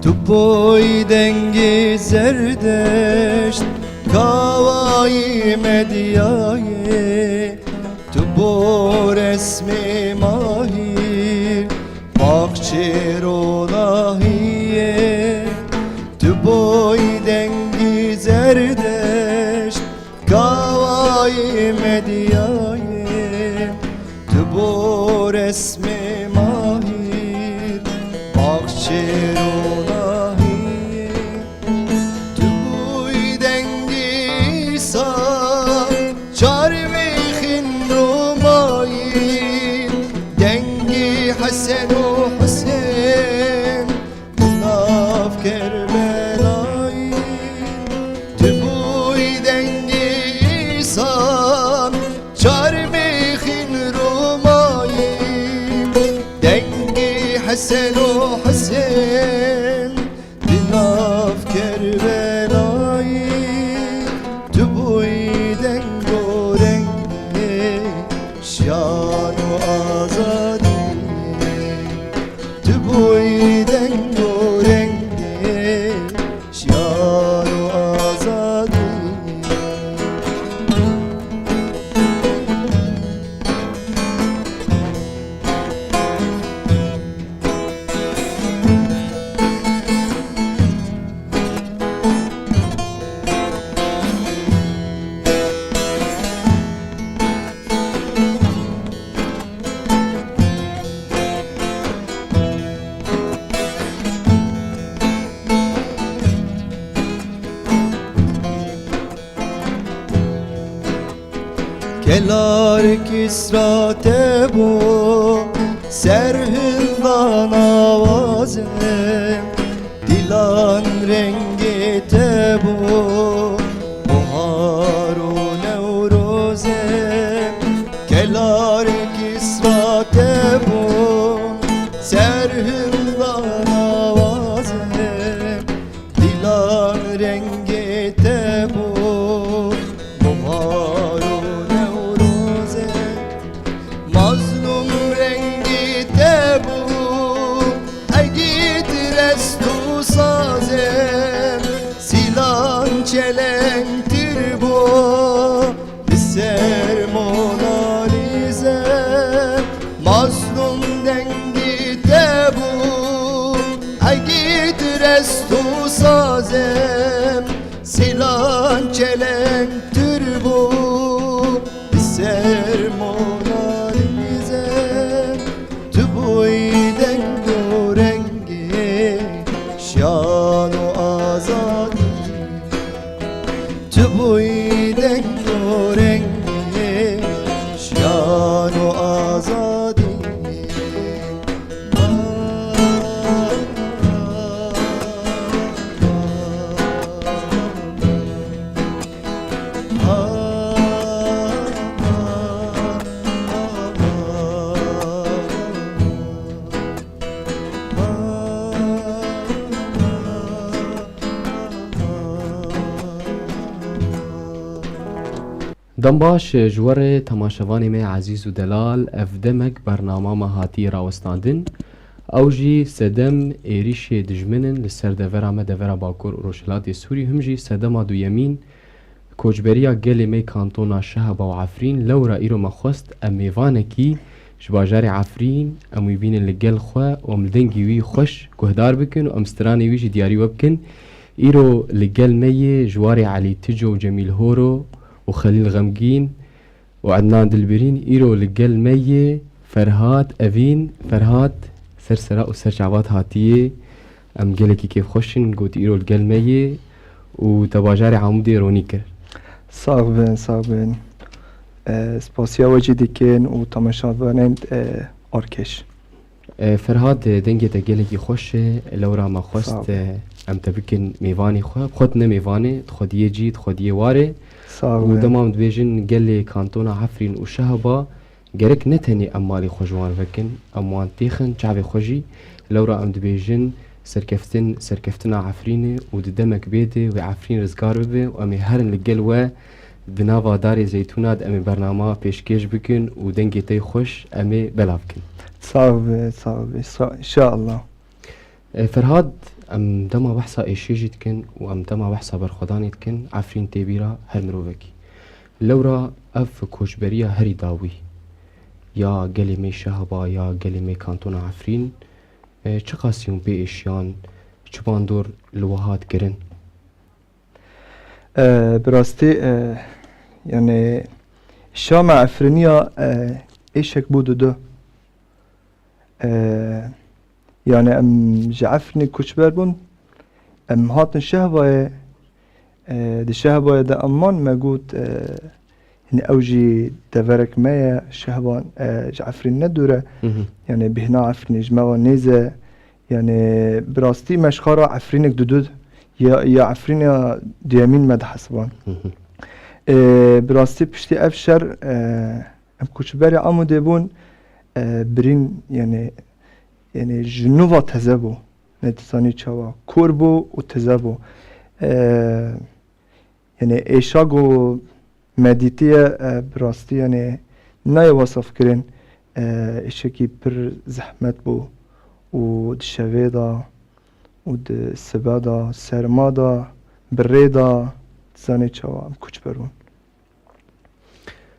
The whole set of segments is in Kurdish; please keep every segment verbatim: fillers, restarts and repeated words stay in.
Tu boy dengê Zerdeşt, kawayî Medyayê, tu bo resmê Mahîr, baxçê ronahiyê, tu boy dengê Zerdeşt, kawayî Medyayê, tu bo resmê Mahîr, baxçê ronahiyê, tu bûyî dengê Îsa, çar mexîn Romayî, dengê Hesen û Husên, Di nav Kerbelayê, tu bûyî dengê Îsa, çar mexîn Romayî, dengê Hesen û Husên, di nav Kerbelayê, tu bûyî deng û rengê şiyan û azadiyê. Tu bûyî deng û rengê şiyan û azadiyê. Kelar Kisra te bû, ser hindan awazê, dilan rengê te bû, bahar û newrozê. Kelar Kisra te bû, ser hindan awazê, dilan rengê te bû, bahar û newrozê. Mazlûm rengê te bû, egît rest û sazê, sîlan çelengtir bû, li ser Mona Lîze. Mazlûm dengê te bû, egît rest û sazê, sîlan çelengtir bû, li ser Mona Lîze. Tu bûyî deng û rengê şiyan û azadî. Tu bûyî deng û rengê şiyan û azadî. Dem baş ji we re temaşevanê me ezîz û delal, ev demek bernama me hatiye rawestandin. Ew jî sedem êrîşê dijmin in li ser devera me, devera Bakur û Rojhilatê Sûrî, him jî sedema duyemîn koçberiya gelê me kantona Şehaba û Efrîn. Lewra îro me xwest em mêvanekî ji bajarê Efrîn, em wî bînin li gel xwe û em li dengê wî xweş guhdar bikin û em stranê wî jî diyarî we bikin. Îro li gel me yê ji warê Elî Tico û Cemîl Horo û Xelîl Xemgîn û Ednan Dilbirîn. Îro li gel me yê Ferhat Evîn. Ferhat, ser sera û ser çavat hatiyê. Em gelekî kêfxweş in, gotî îro li gel me yê û te bajarê Amûdê ronî kir. Sax bin, sax bin. E, spasiya we jî dikin û temaşevanên, e, Arkeş. E, Ferhat, e, dengê te gelekî xweş e. Lewra me xwest, Sağ ol. e, em te bikin mêvanê xwe. Xwe tu ne mêvanê, tu xwediyê cî, tu xwediyê warê. Sağ ol. Û dema em dibêjin gelê kantona Efrîn û Şehaba, Gerek ne tenê em malê xwe ji wan vekin, em wan têxin çavê xwe jî. Lewra em dibêjin, serkeftin, serkeftina Efrînê û di demek bê de wê Efrîn rizgar bibe û em ê herin li gel we di nava darê zeytûna de em ê bernama pêşkêş bikin û dengê te yê xweş em ê belav bikin. Sağ be, sağ be, sağ, inşallah. E, Ferhad, em dema behsa êşê jî dikin û em dema behsa berxwedanê dikin, Efrîn tê bîra her mirovekî. Lewra ev koçberiya herî dawî, ya gelê me Şehaba, ya gelê me kantona Efrîn, e, çiqas hûn pê êşiyan, çi bandor li we hat kirin? E, bi rastî, e, yani, şama Efrîniya, e, êşek bû didu. E, yani, em ji Efrînê koçber bûn, em hatin Şehbayê, e, di Şehbayê de em man, me got, e, yani, ew jî deverek me ye, Şehba, e, ji Efrîn ne dûr e. Hı hı. Yani, bêhna Efrînê ji me ve nêz e. Yani, bi rastî me ji xwe re Efrînek didu ya, ya Efrîna duyemîn me dihesiban. Hı hı. E, bi rastî piştî ev şer, e, em koçberê Amûdê bûn, e, birîn, yani, yani ji nû ve teze bû. Ne dizanî çawa. Kor bû û teze bû. E, yani êşa ku me dîtiye, e, bi rastî, yani nayê wesefkirin, e, êşekî pir zehmet bû û di şevê de û di sibe de, serma de, bi rê de, dizanî çawa em koçber bûn.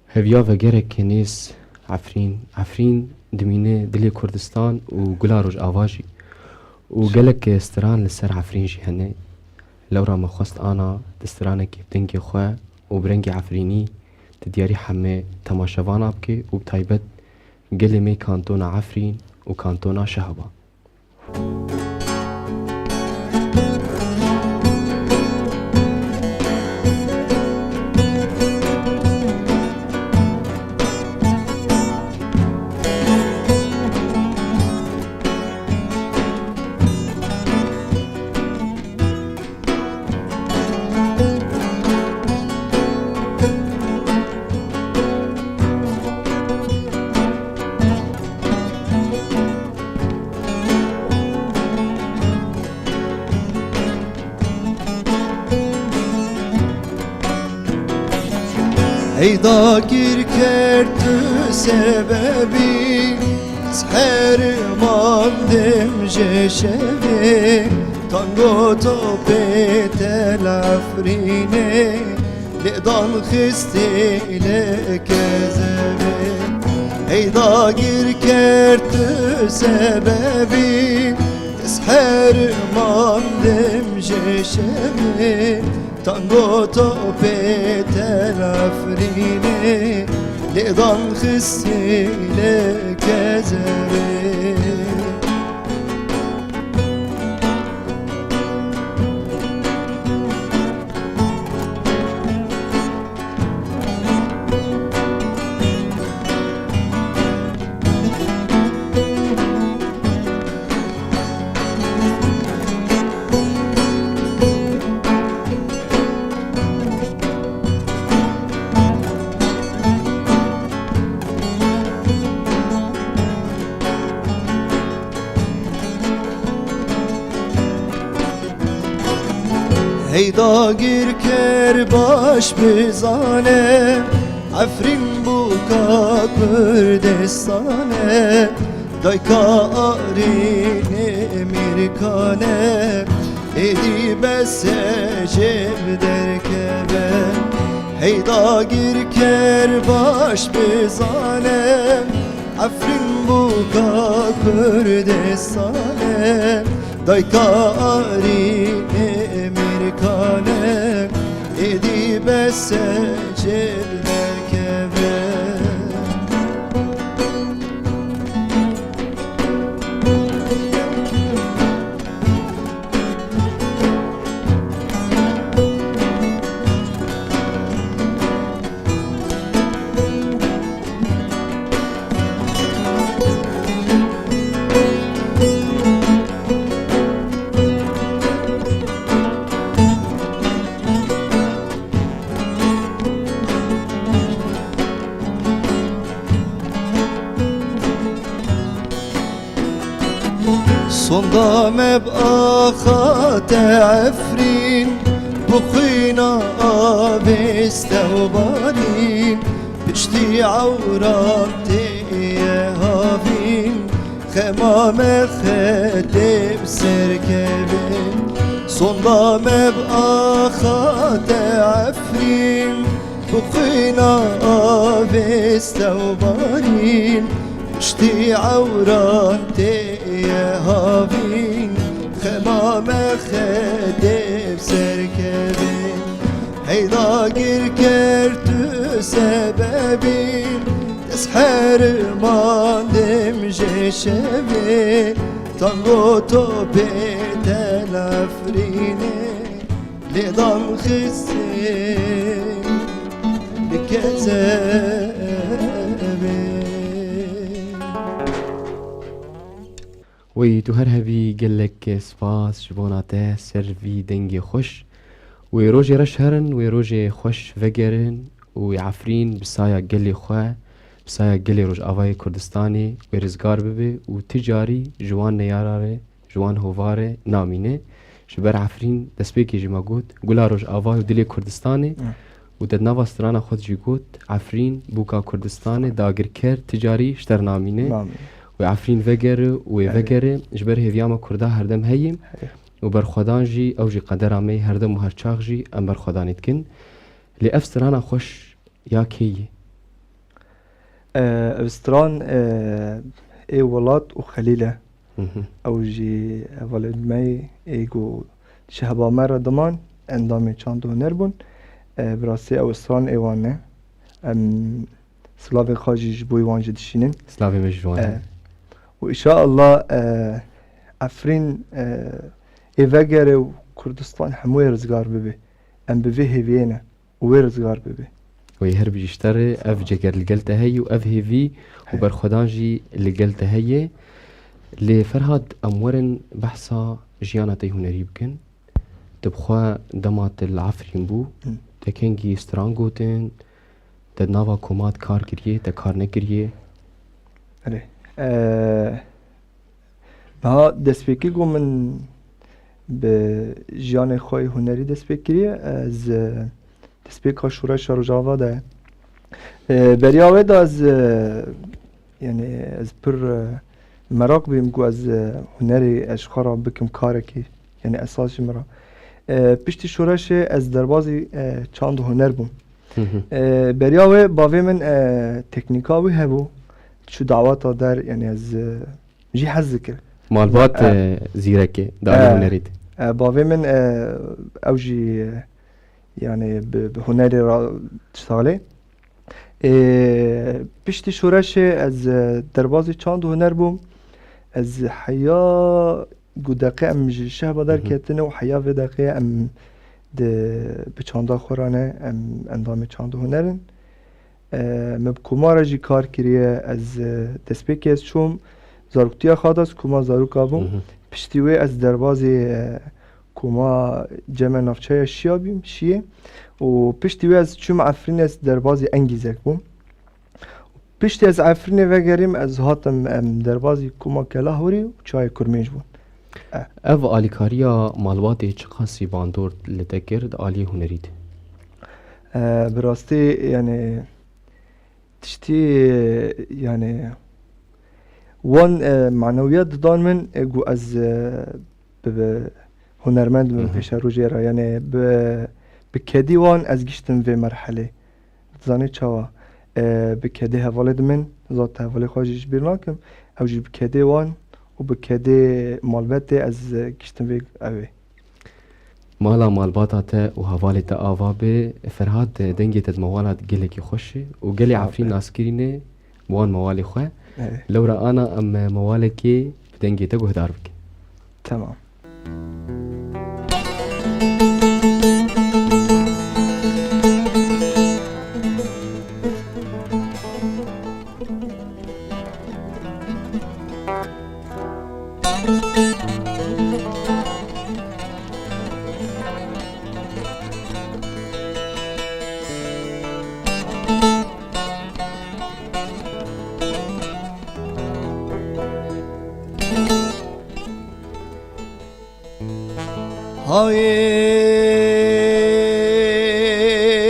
Heviya vegereke nêz Efrîn. Efrîn dimîne dilê Kurdistan û gula Rojava jî. Û gelek stran li ser Efrîn jî hene. Lewra me xwest ana di stranekê bi dengê xwe û bi rengê Efrînî di diyarî heme temaşevana bike û bi taybet gelê me kantona Efrîn û kantona Şehaba. Ey dagirker tu sebebî, ez herim andim ji şevê, tango topê Tel Efrînê, lê dan xistî lê kezebê. Ey dagirker tu sebebî, ez herim andim ji şevê, tango topê Tel Efrînê, lê dan xistî lê kezebê. Hey dagirker baş bizane, Efrîn bûka Kurdistane, dayka Arînê Mîrkane, êdî bes e jê bi derkeve. Hey dagirker baş bizane, Efrîn bûka Kurdistane, dayka Arînê Mîrkane, êdî bes e jê bi derkeve. Sonda me bi axa te Efrîn, bi xwîna avêste û barîn, piştî ewran tê ye havîn, xema me xetê bi ser kevin. Sonda me bi axa te Efrîn, bi xwîna avêste û barîn, piştî ewran tê ye havîn, xema me xetê bi ser kevin. Hey dagirker tu sebebîn, ez herimandim jê şevê, tango topê te Efrînê. Lêdan xistê li kezebê. Wey, tu her hebî, gelek spas ji bona te ser vî dengê xweş. Wê rojê reş herin, wê rojê xweş vegerin û wê Efrîn bi saya gelê xwe, bi saya gelê Rojavayê Kurdistanê wê rizgar bibe û ti carî ji wan neyara re, ji wan hova re namîne. Ji ber Efrîn destpêkê jî me got, gula Rojavayê û dilê Kurdistanê. Hı. Û te di nava strana xwe de jî got, Efrîn bûka Kurdistanê, dagirker ti carî ji te re namîne. Namîne. Wê Efrîn vegere û wê Evet. vegere, ji ber hêviya me Kurda herdem heye. Heye. Û berxwedan jî, ew jî qedera me ye, herdem û her çax jî em berxwedanê dikin. Lê ev strana xweş ya kê ye? Ev stran, e, ê welat û Xelîl e. Hı hı. Ew jî hevalê me yê, ê ku şehba me re diman, endamê çand û huner bûn. E, bi rastî ew stran ê wan e. Em silavê xwe jî ji bo wan jî dişînin. Silavê me ji wan E, e. Û înşallah, e, Efrîn, e, ê vegere û Kurdistan hemû yê rizgar bibe. Em bi vê hêviyê ne. Û wê rizgar bibe. Wê her bijî ji te re, ev Spas. ceger li gel te heye û ev hêvî û Heye. berxwedan jî li gel te heye. Lê Ferhad, em werin behsa jiyana te yê hunerî bikin. Tu bi xwe dema te li Efrîn bû, Hı. te kengî stran gotin, te di nava koma de kar kiriye, te kar nekiriye? Erê. Eee, Niha destpêkî ku min bi jiyanê xwe yê hunerî dest pê kiriye, ez, e, destpêka şoreşa Rojava de. E, beriya wê de ez, e, yani ez pir, e, meraq bîm ku ez, e, hunerê ez ji xwe re bikim karekî, yani esas ji min re. E, piştî şoreşê ez derbazî, e, çand û huner bûm. Hı hı. E, beriya wê bavê min, e, teknîka wî hebû, çû daweta der, yani ez, e, jî hez dikir. Malbat, E, e, zîrekê, di alî e, hunerî de. E, bavê min, e, ew jî, e, yani bi, bi hunerê re diştalê. E, piştî şoreşê ez, e, derbazî çand û huner bûm. Ez heya ku deqê em ji şehba Hı hı. derketin û heya vê deqê em di, bi çanda xwe re ne, em endamê çand û huner in. E, me bi koma re jî kar kiriye. Ez, e, destpêkê ez çûm zaroktiya xwe de, ez koma zaroka bûm. Hı hı. Piştî wê ez derbazê, e, koma cem e navçeya Şiya bîm, Şiyê. Û piştî wê ez çûm Efrînê, ez derbazê Engîzek bûm. Piştî ez Efrînê vegerîm, ez hatim, em, derbazî koma Kelahorî û Çayê Kurmêj bûn. E. Ev alîkariya malbatê çiqasî bandor li te kir di aliyê hunerî de? E, bi rastî, yani, tiştî, yani, wan, e, manewiyat didan min, e, ku ez, e, bi, bi hunermend bim Hı hı. pêşerojê re. Yani, bi, bi kedî wan ez giştim vê merhelê. Dizanî çawa? E, bi kedê hevalê dimin, zat hevalê xwe jî ji bîr nakim. Ew jî bi kedê wan û bi kedê malbetê ez, e, giştim vê evê. Mala malbata te û hevalê te ava be. Ferhad, dengê te di mewala de gelekî xweş e û gelê Sağ ol. Efrîn naskirî ne bi wan mewalê xwe. Evet. Lewra ana em mewalekê bi dengê te guhdar bikin. Tamam.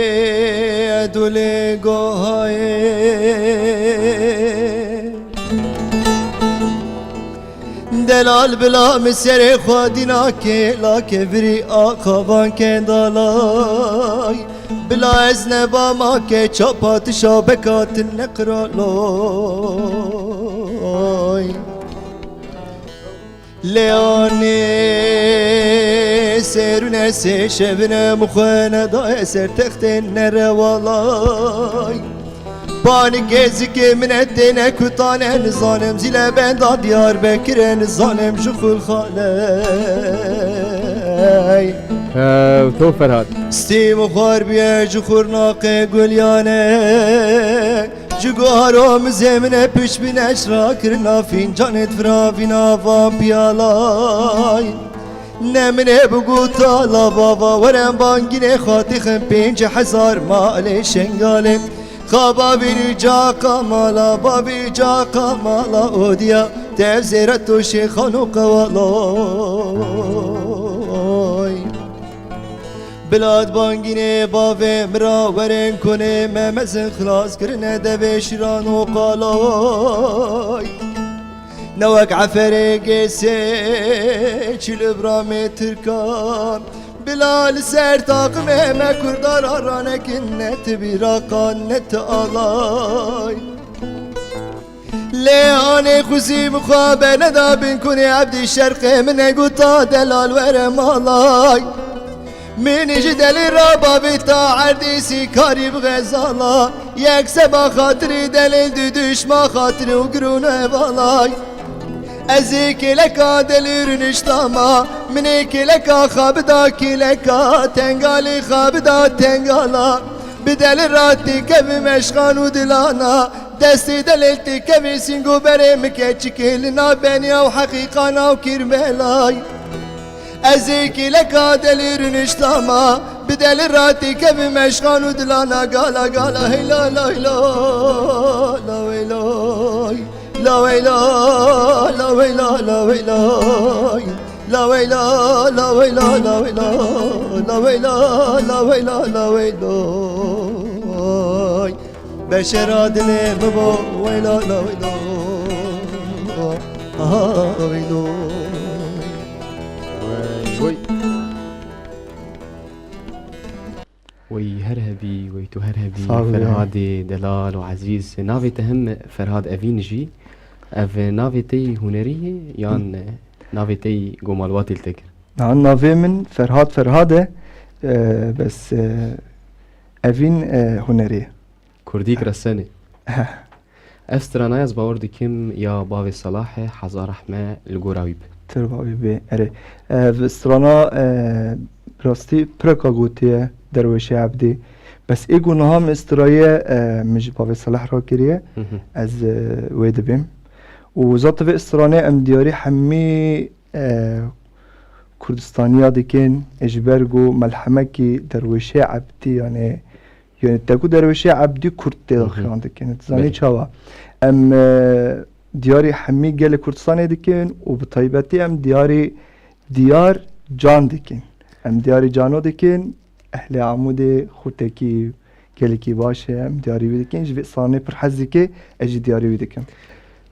Hayê dulê gohayê. Delal bila min serê xwe dîna ke, la kevirî axavan kendalay. Bila ez nebama ke çapa tişa bekatin neqiraloy. Lê anê serûne sê şevine min xwe nedaye ser textên nerewalay. Panikê zikê min e têne kutane nizanim zîle benda Diyarbekir e nizanim ji xul xaley. Ew to Ferhat. Stî min xwar bûye ji xurnaqê gulyane. Ji guharo mizê min e pişt bîne ji rakirina fîncanê difiravîna van piyalay. Ne min ê bigota la bava were bangînê xwe têxin pênc hezar malê Şengalê. Xa bavî ca qamala, bavî ca qamala odiya tev zêret û şêxan û qewalay. Bila di bangînê bavê min ra werin konê me mezin xilas kirine devê şiran û qalay. Ne wek eferê gêsê çilibramê tirkan. Bila li ser taqimê me kurda ra ranekin ne ti bîra qan ne ti alay. Lê anê xuzî min xwe be neda bin kunê Ebdî Şerqê min neguta delal were malay. Min ji delî ra bavî ta erdî sîkarî bi xezala. Yek seba xatirî delîl du duşma xatirî û girûn hevalay. Ez ê kêleka delî rûniştama, min ê kêleka xabida kêleka tengalî xabida tengala. Bi delî ra têkevim eşqan û dilana. Destê delêl tê kevê sîngo berê min keçikê li nav beniya û heqîqana û kîrmelay. Ez ê kêleka delî rûniştama, bi delî ra tê kevê meşxan û dilana gala gala hey la la la la wey lay. La wey la, la wey la, la wey lay. La wey la, la wey la, la wey la. La wey la, la wey la, la wey lay. Beşera dilê min bo weyla la weyla. Aha weylo. Wey, wey. Wey her hebî, wey tu her hebî, Sağ ol ya. Ferhadê delal û ezîz. Navê te hem Ferhad Evîn jî. Ev navê te yî hunerî ye yan navê te yî ku malbatê li te kir? Na, navê min Ferhad Ferhad e. E, bes, e, Evîn, e, hunerî. Kurdîk resenê. Heh. Ev strana ez bawer dikim ya bavê Selah e, heza rehme li gora wî be. Tir bavê bê, erê. Ev strana, e, rastî pireka gotiye Derwêşê Ebdî. Bes ê ku niha min straye, e, min ji bavê Selah rakiriye, Hı hı. ez, e, wê dibêm. Û zat vê stranê em diyarî hemî, e, Kurdistaniya dikin, e, ji ber ku melhemekî Derwêşê Ebdî, yani, yani te ku Derwêşê Ebdî Kurd tê Hı hı. daxuyan dikin. Tu zanî Belê. çawa? Em, e, diyarî hemî gelê Kurdistanê dikin û bi taybetî em diyarî diyar can dikin. Em diyarî cano dikin, ehlê Amûdê, Xurtekî, gelekî baş e, em diyarî wî dikin. Ji vê stranê pir hez dike, ez jî diyarî wî dikim.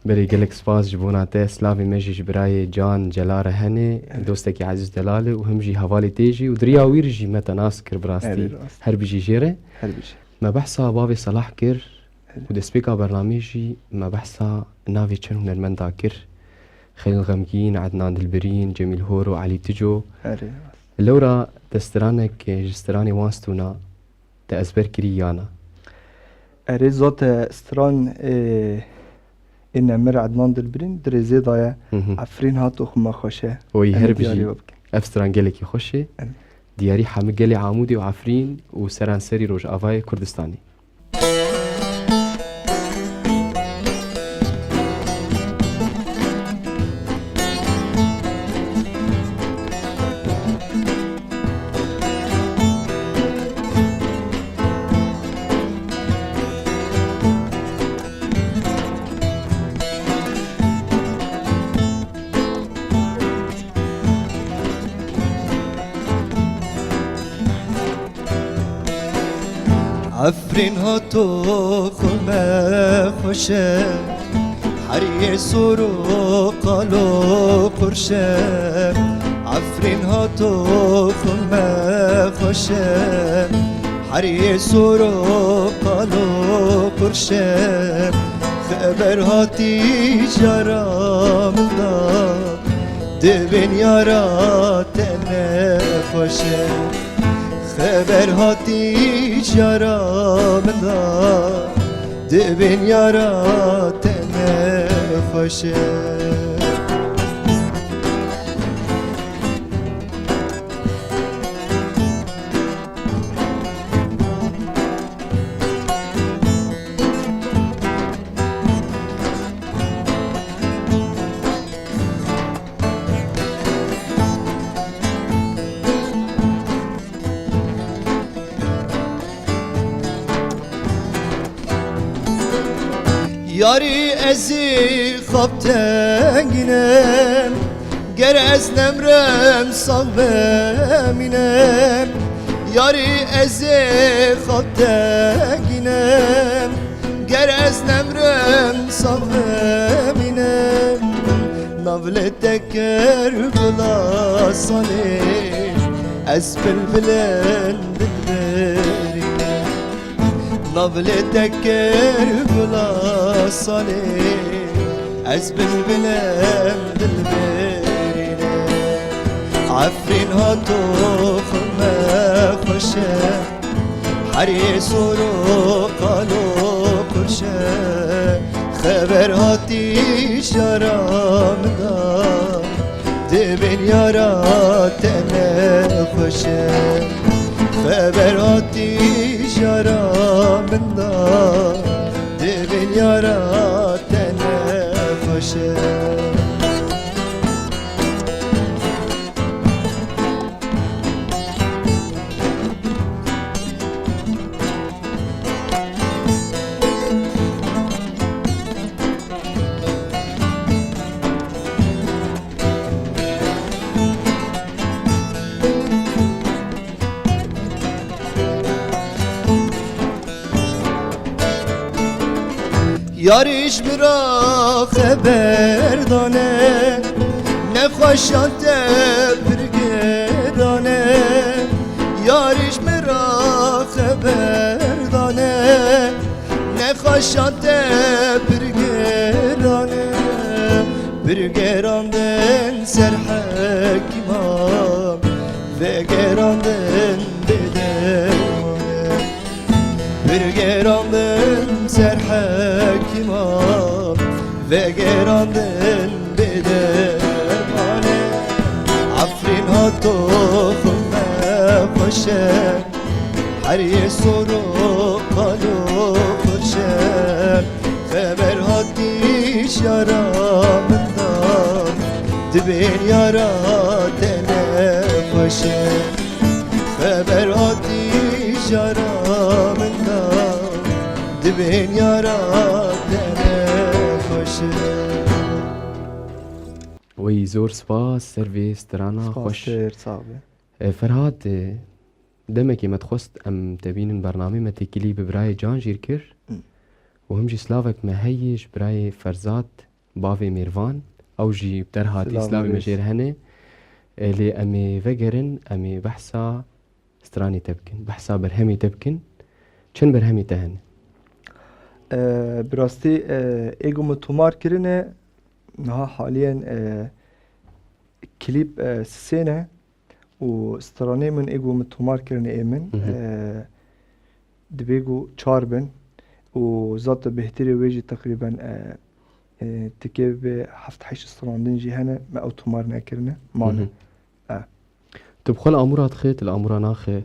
Belê, gelek spas ji bona te. Slavê me jî ji birayê Can Celal re hene, Evet. dostekî ezîz delal e û him jî hevalê tê jî û di riya wî re jî me te nas kir bi rastî. Erê rast. Her bijî jê re. Her bijî. Me behsa bavê Selah kir Evet. û destpêka bernameyê jî me behsa navê çend hunermenda kir. Xelîl Xemgîn, Ednan Dilbirîn, Cemîl Hor û Elî Tico. Erê rast. Lewra te stranek ji stranê wan stûna te ezber kirî ya na? Erê, zate stran, ê, ê nemir Ednan Dilbirîn di rêzê de ye. Hı hı. Efrîn hat û xwe me xweş e. Oy, Em her diyarî bijî. we bikin. Ev stran gelekî xweş e. Evet. Diyarî hemî gelê Amûdê û Efrîn û seranserî Rojavayê Kurdistanê. Efrîn hato xwe me xweş e, heriyê sor û qal û qurş e. Efrîn hato xwe me xweş e, heriyê sor û qal û qurş e. Xeber hatî jara min da, dibên yara te ne xweş e. Xeber hatî jara min da, dibên yara te ne xweş e. Yarî ez ê xap tengî ne, ger ez nemrem sax vemîne. Yarî ez ê xap tengî ne, ger ez nemrem sax vemîne. Navlê te ker gula salê, ez bilbilên dilberî ne. Navlê te ker gula salê, ez bilbilem dilberî ne. Efrîn hato xwe me xweş e, heriyê sor û qal û qurş e. Xeber hatî jara min da, dibên yara te ne xweş e. Xeber hatî jara min da, dibên yara te ne xweş e. Yarî ji min re xeber dane, nexweşiya te pir giran e. Yarî ji min re xeber dane, nexweşiya te pir giran e. Pir gerandin ser hekîman, vegerandin bê derman e. Pir gerandin ser hekîman, vegerandin bê derman e. Efrîn hato xwe me xweş e, heriyê sor û qal û qurş e. Xeber hatî jara min da, dibên yara te ne xweş e. Xeber hatî jara min da, dibên yara te ne xweş e. Wey, zor spas ser vê strana xweş. Spas xêr, sax be. E, Ferhat, e, demekê me dixwest em te bînin bernamê me têkilî bi birayê Can Jîr kir. Hı. Û him jî slavek me heye ji birayê Ferzad, bavê Mêrvan. Ew jî bi te re hatî, slavê me jê re hene. E, lê em ê vegerin, em ê behsa stranê te bikin, behsa berhemê te bikin. Çend berhemê te hene? E, bi rastî, e, ê ku min tomar kirine, niha haliyen, e, klîp, e, sisê ne û stranê min ê ku min tomar kirine ê min, Hı hı. e, dibê ku çar bin û Zata Bêhtirê wê jî teqrîben, e, e, tikê bi heft heşt strandin jî hene, me ew tomar nekirine, mane. Hı hı. E. Tu bi xwe li amûra dixê, tu li amûra naxê?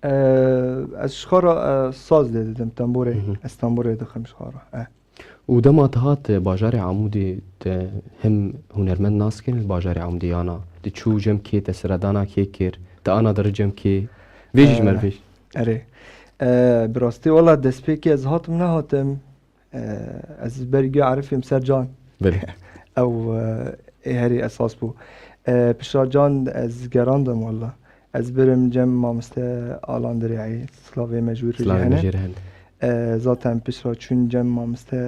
E, ez ji xwe re, e, saz lê didim, temborê. Hı hı. Ez temborê dixim ji xwe re. E. Û dema tu hat bajarê Amûdê, te him hunermend nas kirin li bajarê Amûdê yana? Tu çû cem kê, te seredana kê kir? Tu ana diri cem kê? Vê jî ji me re bêj. Erê. E, bi rastî wela destpêkê ez hatim nehatim. E, ez bergî Arifê Ser Can. Belê. Ew, e, ê herî esas bû. E, pişta Can ez gerandim wela. Ez birim cem mamoste Alan Dirêyî, silavê me ji wî re jî Silavê me hene. jê re hene. E, zaten pişt re çûn cem mamoste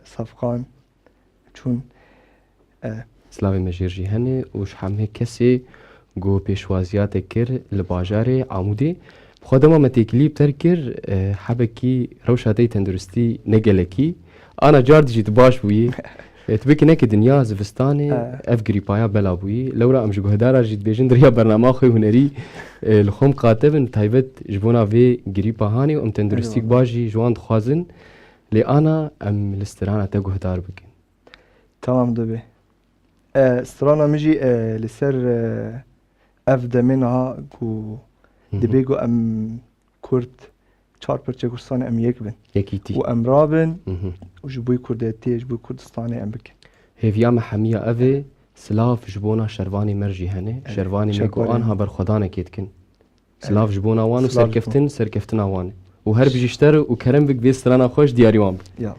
Safqan. Çûn, e, Silavê me jê re jî hene û ji hemê kesê ku pêşwaziya te kir li bajarê Amûdê. Bi xwe dema me têkilî bi te re kir, e, hebekî rewşa te yê tenduristî ne gelekî. Ana car dijî tu baş bûyî. E, tu bêkî neke dinya zivistanê E. ev grîpaya bela bûyî. Lewra em ji guhdara jî dibêjin di riya bernama xwe hunerî, e, li xwe miqate bin, taybet ji bona vê grîpa hanê û em tenduristîk Eyvallah. baş jî ji wan dixwazin. Lê ana em li strana te guhdar bikin. Tamam dibe. E, strana min jî, e, li ser, e, ev demê niha ku Hı hı. dibê ku em Kurd, çar parçe Kurdistanê em yek bin. Yekîtî. Û em rabin Hı hı. û ji bo Kurdetiyê, ji bo Kurdistanê em bikin. Hêviya me hemiya ev e, silav ji bona şervanê me re jî hene. Evet, Şervanê me ku şervanê. anha berxwedanekê dikin. Silav Evet. ji bona wan û Silav ji serkeftin, serkeftina wan e. Û her bijî ji te re û kerem bik vê strana xweş diyarî wan bik. Ya.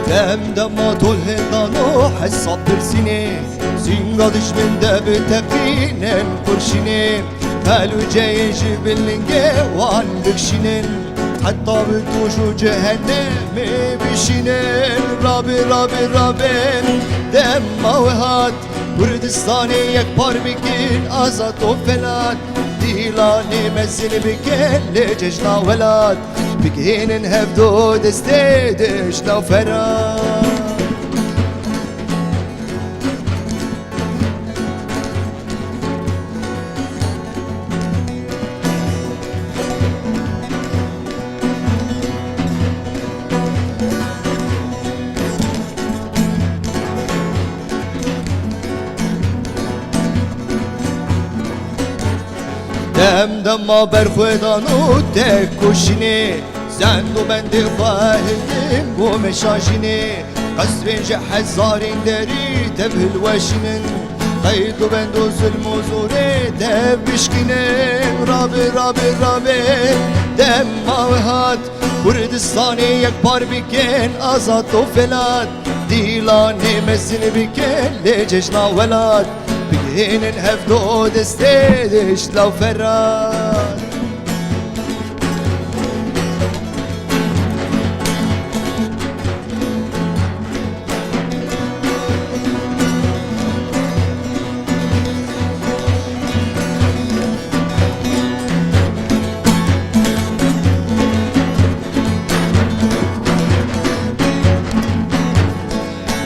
Dem dema tol hêdano hesab pirsînê, zînga dijmin de biteqînin qurşînê. Helûceyê ji bin lingê wan bikşînin, heta bi tûj û cehennemê bişînin. Rabê, rabê, rabê, dema we hat, Kurdistanê yekpar bikin, azad û felat. Dîlanê mezin bikin lê cejna welat, bigihînin hevdo destê dijna û ferat. Dem dema berxwedan û tek koşînê, zend û bendê xwe hildim û meşajînê. Qesrên ji hezarên derî tev hilweşînin, qeyd û bend û zulm û zorê tev bişkînin. Rabê, rabê, rabê, dema we hat, Kurdistanê yekpar bikin, azad û felat. Dîlanê mezin bikin lê cejna welat, bigihînin hevdo destê dijna û ferat.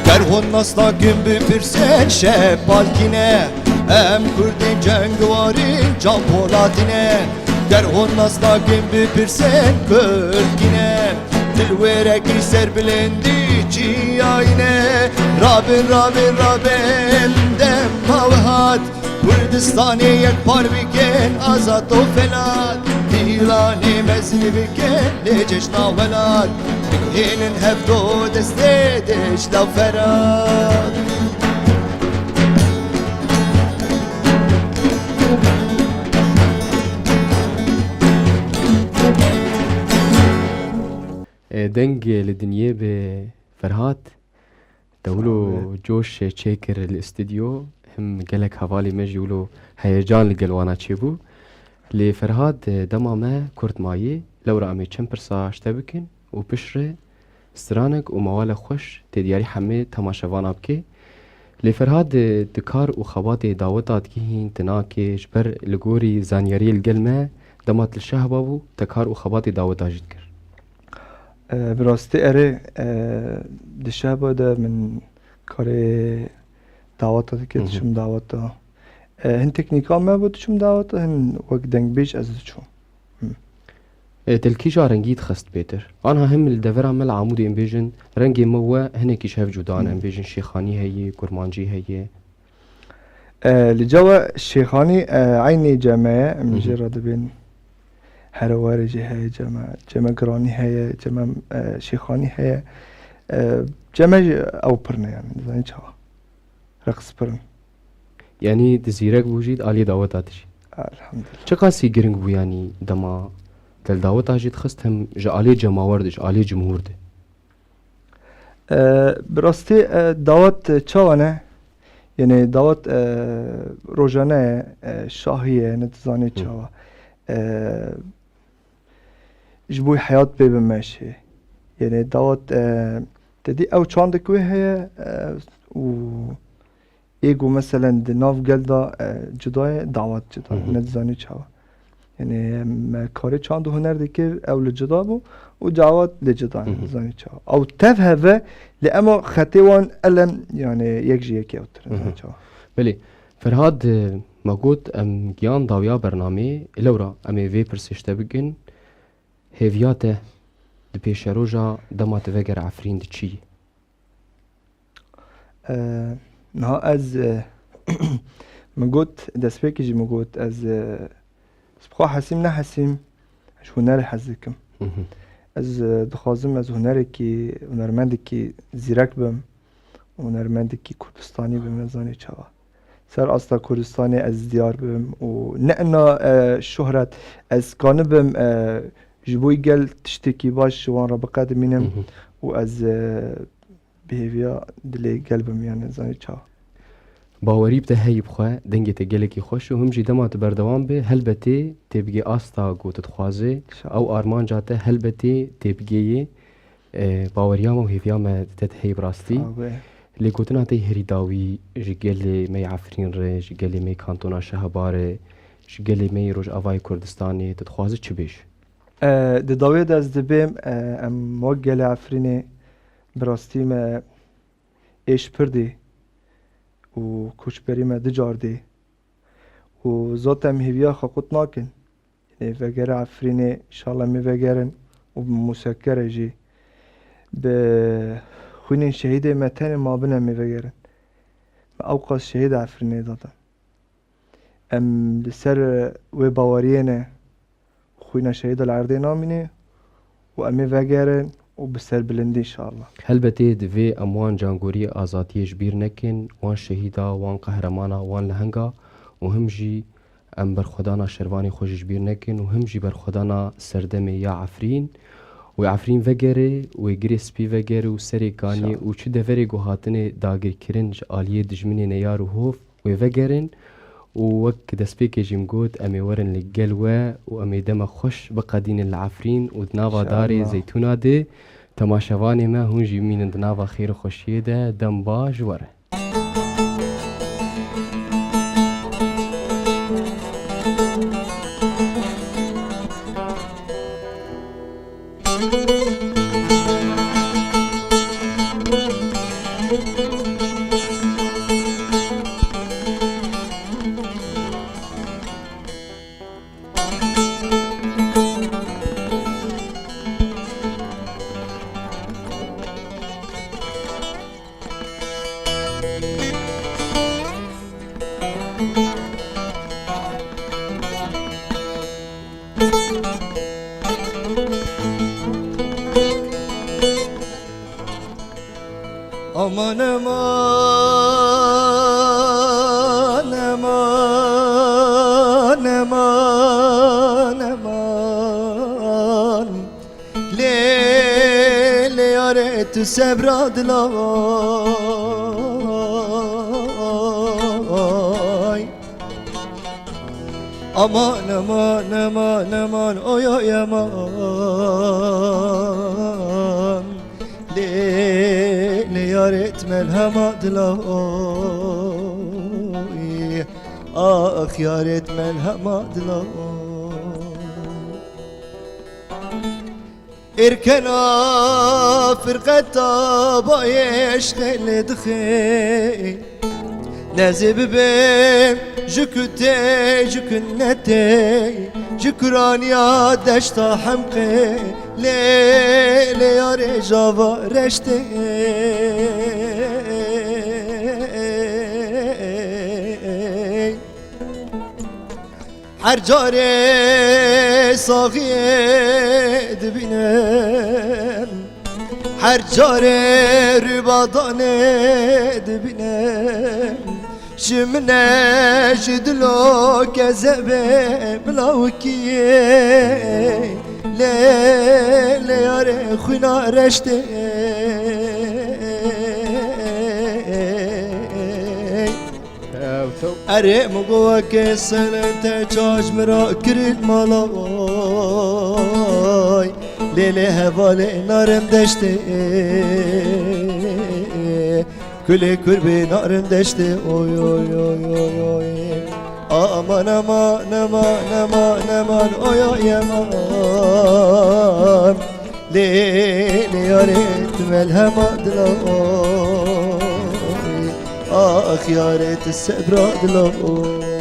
Ger hûn nas nakin, bipirsin şepal kî ne, em Kurdên cengwarî can polatî ne. Ger hûn nas nakin, bipirsin Kurd kî ne, dil wêrekî serbilindî çiyayî ne. Rabin, rabin, rabin, dema we hat, Kurdistanê yekpar bikin, azad û felat. Dîlanê mezin bikin lê cejna welat, bigihînin hevdo destê dijna û ferat. E, deng li dinyê bi Ferhat. Te wilo Sağ ol. coş çêkir li stûdyo, him gelek hevalê me jî wilo heyecan li gel wana çêbû. Lê Ferhat, dema me kurt mayî, lewra em ê çend pirsa ji te bikin û piştre stranek û mewalek xweş tê diyarî hemê temaşevana bike. Lê Ferhat, di kar û xebatê daweta digihîn, tu nake, ji ber li gorî zanyariyê li gel me, dema tu li Şehba bû, te kar û xebatê daweta jî dikir. E, bi rastî erê, e, di Şehba de min karê daweta dike, Hı hı. diçûm daweta. E, hin teknîka me bû diçûm daweta, hin wek dengbêj ez diçûm. Hı. E, te li kîja rengî dixist bêtir? Anha him li devera me li Amûdê em bêjin, rengê me we hinekî ji hev cuda ne. Hı. Em bêjin şêxanî heye, kurmancî heye. E, li cawa Şêxanî, e, eynî ceme ye, em Hı hı. jê re dibên. Herewarê jî heye ceme, ceme giranî heye, ceme, e, Şêxanî heye. E, ceme jî ew pir ne yani, dizanî çawa. Reqs pir in. Yanî di zîrek bû jî, di aliyê daweta de jî. Elhamdülillah. Çiqasî giring bû yanî dema te li daweta jî dixist, hem ji aliyê cemawer de, ji aliyê cumhur de? E, bi rastî, e, dawet, e, çawa ne? Yanî dawet, e, rojane ye, e, şahî ye, ne dizanî Hı. çawa. E, ji bo heyat pê bimeşê. Yanî dawet, e, te dî ew çandek wê heye, e, û ê ku meselen di nav gel de, e, cuda ye, dawet cuda ye, Hı hı. ne dizanî çawa. Yanî me karê çand û huner dikir, ew li cuda bû û dawet li cuda ye, Hı hı. ne dizanî çawa. Ew tev heve, lê ema xetê wan elem, yanî yek ji yekê ewtir, ne Hı hı. dizanî çawa. Belê, Ferhad, e, me got em giyan dawiya bernameyê, lewra em ê vê pirsê ji te bikin, hêviya te di pêşeroja dema tu vegere Efrîn di çi ye? E, niha ez, e, min got, destpêkê jî min got, ez, e, ez bi xwe hesîm nehesîm, ji hunerê hez dikim. Hı hı. Ez, e, dixwazim ez hunerekî, hunermendekî zîrek bim, hunermendekî Kurdistanî bim, nezanî çawa. Ser asta Kurdistanê ez diyar bim û ne ina, e, şohret, ez kanibim, e, ji bo gel tiştekî baş ji wan re biqedimînim Hı hı. û ez, e, bi hêviya dilê gel bim, yanî zanî çawa. Bawerî bi te heyî bi xwe, dengê te gelekî xweş û him jî dema tu berdewam bî, helbetê tê bigê asta ku tu dixwazê, Sağ ol. ew armanca te helbetê tê bigê yê. E, baweriya me û hêviya me di te de heyî bi rastî. Sağ ol. Lê gotina te yê herî dawî ji gelê me yê Efrîn re, ji gelê me yê Kantona Şehebarê, ji gelê me yê Rojavayê Kurdistanê, tu dixwazî çi bêjî? E, di dawiyê de ez dibêm, e, em wek gelê Efrînê bi rastî me êş pir dî û koçberî me du car dî û zaten em hêviya xwe qut nakin. Lê vegere Efrînê, înşallah em ê vegerin û bi musekere jî. Bi xwînên şehîdê me tenê mabin em ê vegerin. Me ewqas şehîd Efrînê didin. Em li ser wê baweriyê ne, xwîna şehîda li erdê namîne û em ê vegerin û bi serbilindî înşallah. Helbetê divê em wan cangoriyê azadiyê ji bîr nekin, wan şehîda, wan qehremana, wan lehenga û him jî em berxwedana şervanê xwe jî ji bîr nekin û him jî berxwedana serdemê ya Efrîn. Wê Efrîn vegere, wê Girê Spî vegere û Serê Kaniyê Şa- û çi deverê ku hatine dagirkirin ji aliyê dijminê neyar û hov, wê vegerin û wek destpêkê jî min got, em ê werin li gel we û em ê dema xweş biqedînin li Efrîn û di nava darê Înşallah. Zeytûna de temaşevanê me hûn jî bimînin di nava xêr û xweşiyê de. Dem baş ji we re. Aman, aman, aman, aman, aman. Lê, lê yarê tu sebra dilay. Aman, aman, aman, aman, oy, oy, aman. Lê, lê yarê tu melhema dilay. Ax yarê tu melhema dilay. Êrkena firqeta bayê eşqê lê dixê. Nezê bibêm ji ku tê, ji ku netê, ji kuraniya deşta Hemqê, lê, lê yarê java reştê. Her carê saxiyê dibînim, her carê rûbadanê dibînim. Ji min e ji dilo kezebê bila wikiyê. Lê, lê yarê xwîna reştê. Ew to. Erê min go weke selem te çaş min ra kirin mala oy. Lê, lê hevalê narim deştê. Kulê kurbê narin deştê oy, oy, oy, oy, oy. Aman, aman, aman, aman, aman, oy, oy, aman. Lê, lê yarê tu melhema dila oy. Ax yarê tu sebra dila oy.